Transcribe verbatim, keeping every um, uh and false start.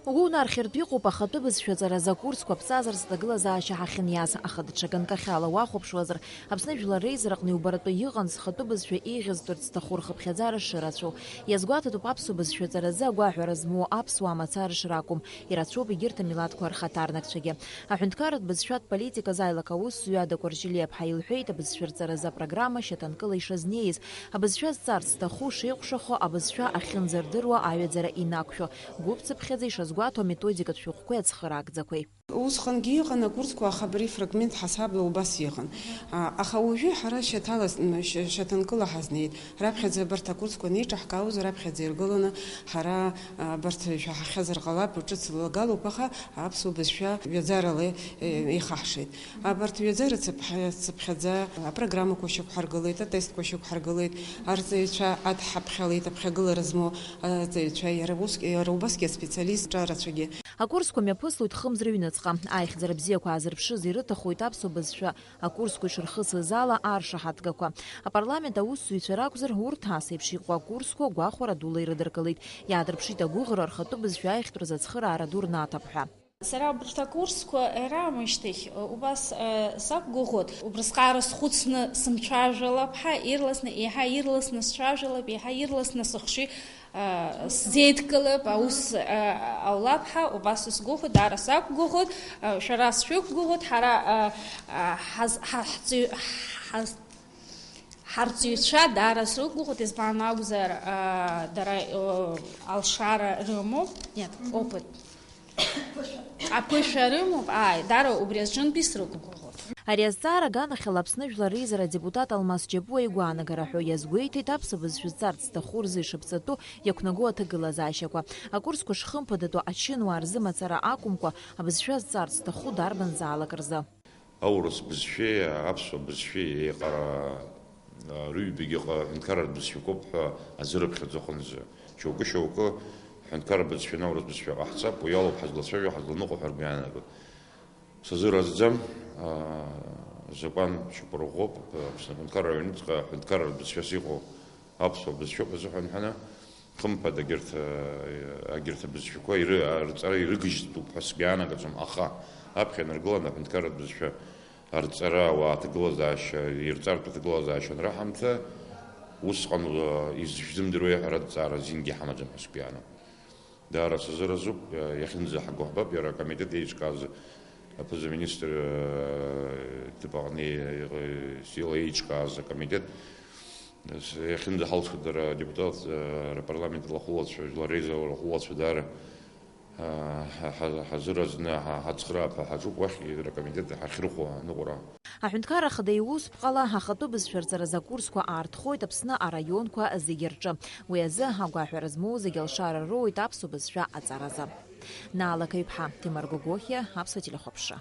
Угәы унархьыртә иҟоуп ахатәы бызшәа ҵаразы акурсқәа ԥҵазар зҭагылазаашьа ҳахьыниаз, аха даҽа ганкахьала уахәаԥшуазар, Аԥсны жәлар реизараҟны иубаратәы иҟан зхатәы бызшәа еиӷьызтәырц зҭаху рхыԥхьаӡара шырацәоу. Иазгәаҭатәуп аԥсуа бызшәа ҵаразы агәаҳәара змоу аԥсуаа мацара шракәым, ирацәоуп егьырҭ амилаҭқәа рхаҭарнакцәагьы. Аҳәынҭқарратә бызшәатә политиказы аилак аусзуҩы Адакәа Ржьелиа-ԥҳа илҳәеит, абызшәа рҵаразы апрограмма шьаҭанкыла ишазнеиз, абызшәа зҵарц зҭаху шеиҟәшахо, абызшәа ахьынӡардыруа аҩаӡара инақәшәо, гәыԥцыԥхьаӡа ишазгәаҭо аметодикатә шәҟәқәеи ацхыраагӡақәеи. Усҟангьы иҟан акурсқәа, аха абри фрагмент ҳасабла убас иҟан. А, аха уажәы ҳара шьаҭала, ш-, шьаҭанкыла ҳазнеит. Раԥхьаӡа абарҭ акурсқәа анеиҿаҳкаауаз, раԥхьаӡа иргыланы ҳара, а, абарҭ шәаҳахьазар ҟалап, ҿыц лагалоуп, аха аԥсуа бызшәа ҩаӡарала, э, еихаҳшеит. Абарҭ ҩаӡара цыԥхьа-, цыԥхьаӡа апрограммақәа шьақәҳаргылеит, атестқәа шьақәҳаргылеит, арҵаҩцәа адҳаԥхьалеит, аԥхьагылара змоу арҵаҩцәа, иара уск-, иара убасгьы аспециалистцәа рацәагьы. Акурсқәа мҩаԥыслоит хымз рыҩныҵҟа. Аихьӡара бзиақәа аазырԥшыз ирыҭахоит аԥсуа бызшәа акурсқәа ишырхысыз ала аршаҳаҭгақәа. Апарламент аусзуҩцәа ракәзар, урҭ ас еиԥш иҟоу акурсқәа гәахәара дула ирыдыркылеит. Иаадырԥшит агәыӷра рхатәы бызшәа аихтәразы ацхыраара ду рнаҭап ҳәа. Сара абарҭ акурсқәа раамышьҭахь, убас, э, сақәгәыӷуан, убрысҟара схәыцны сымцәажәалап ҳәа, ирласны, еиҳа ирласны сцәажәалап, еиҳа ирласны сыхшыҩ, э, сзеидкылап, аус, э, аулап ҳәа, убас сгәыӷуан, даара сақәгәыӷуан, э, шәара сшәықәгәыӷуан, ҳара, э, э, ҳаз-, ҳа-, ҳҵаҩ-, ҳаз-, ҳарҵаҩцәа даара срықәгәыӷуан, избан акәзар, э, дара, э, алшара рымоуп, нет, опыт. Аԥышәа рымоуп, ааи, дара убри азҿынтәи срықәгәыӷуан. Ари азҵаара аганахьала Аԥсны Жәлар Реизара адепутат Алмас Џьапуа игәаанагара ҳәа иазгәеиҭеит, аԥсуа бызшәа зҵарц зҭаху рзы ишаԥҵатәу иақәнагоу аҭагылазаашьақәа. Акурсқәа шхымԥадатәу ачынуаа рзы мацара акәымкәа, абызшәа зҵарц зҭаху дарбанзаалак рзы. Аурыс бызшәеи аԥсуа бызшәеи еиҟара, а, рыҩбагьы ҟа-, ҳәынҭқарратә бызшәақәоуп ҳәа азы рыԥхьаӡо аҟынӡа. Шьоукы-шьоукы ҳәынҭқарратә бызшәа, аурыс бызшәа ҟаҳҵап, уи алоуп ҳазлацәажәо, ҳазланыҟәо ҳәа ргәы иаанагоит. Сазыразӡам, а, азакәан шьақәырӷәӷәоуп, Аԥсны аҳәынҭқарра аҩныҵҟа ҳәынҭқарратә бызшәас иҟоу аԥсуа бызшәоуп азыҳәан ҳәаны, хымԥада, егьырҭ, а, егьырҭ абызшәақәа иры-, арҵара ирыгыжьтәуп ҳәа сгәы иаанагаӡом, аха аԥхьа инаргыланы аҳәынҭқарратә бызшәа арҵара, ауаа аҭагылазаашьа, ирҵартә аҭагылазаашьа анраҳамҭа, усҟан, а, изышәзымдыруеи ҳәа аҭҵаара азингьы ҳамаӡам ҳәа сгәы иаанагоит. Даара сазыразуп, а, иахьынӡаҳго ҳбап, иара акомитет еиҿкааз, аԥыза-министр, а, иҭыԥ аҟны, а, сила еиҿкааз акомитет, с-, иахьынӡаҳалшо дара адепутат, а, рпарламент рахәылацәа, жәлар реизара рахәылацәа даара, а, ҳа-, ҳа-, ҳазыразны ҳа-, ҳацхраап ҳәа ҳаҿуп, уахь акомитет ҳахьрыхәо аныҟәара. Аҳәынҭқарра Ахада иусԥҟала ахатәы бызшәа рҵаразы акурсқәа аартхоит Аԥсны араионқәа зегьы рҿы. Уи азы агәаҳәара змоу зегьы алшара роуеит аԥсуа бызшәа аҵаразы. Наала Қаҩԥҳа, Ҭемыр Гогохиа, Аԥсуа телехәаԥшра.